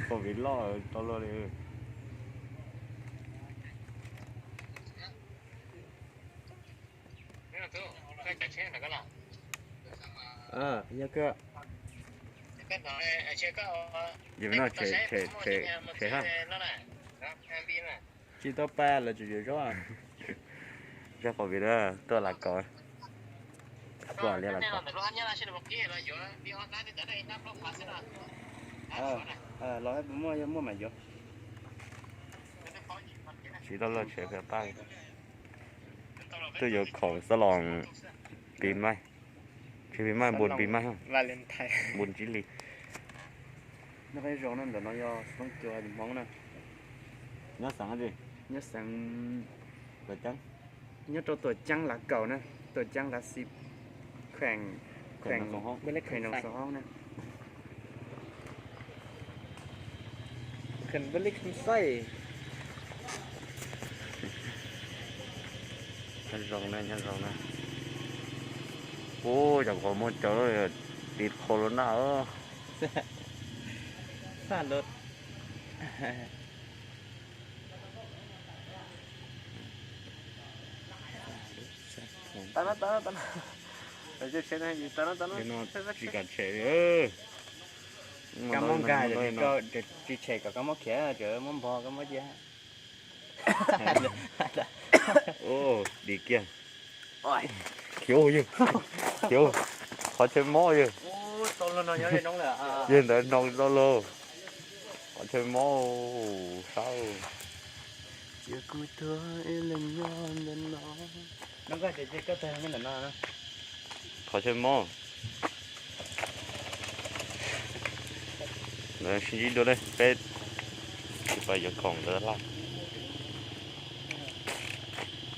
Covid loj tau luag li. Yog koj, no, tshem, tshem, tshem ha. Tsis tau pa lawv tseem yuav zaub. Zaub Covid tuaj Lav Kaus. Tuaj li Lav Kaus. Los puas muaj, yog muaj mas yuav. Tsis tau los tsev pab. Twb yuav khoom xab los pis maij, tsis pis maij, npun pis maij, npun tsib hlis. Nyob qhov zoo na, ntawm no yog Xoob Cua Hmoob na. Nyob xeev, nyob xeev Tuam Ceeb, nyob rau Tuam Ceeb Lav Kaus na, Tuam Ceeb Lav Xis, kheem, kheem Noo Xov Hauv na. Kheem Npab Lib Kheem Xaij. Nyob zoo na, nyob zoo na. Ub, cov qhov muag cawv tiv qhua lub naj. Xaj lus. Tsis kam tshem. Kab mob nkag, tsis tshem kom kab mob khiav, tseem muab npog kab mob cia. Dim kiag. Khiav yawg, khiav, qhov chaw mob yawg. Yawg ntawd noo tau lauj. Qhov chaw mob sab. Qhov chaw mob. Sib ntsib dua ne, peb tsis pais yuav khoom ntawd laj.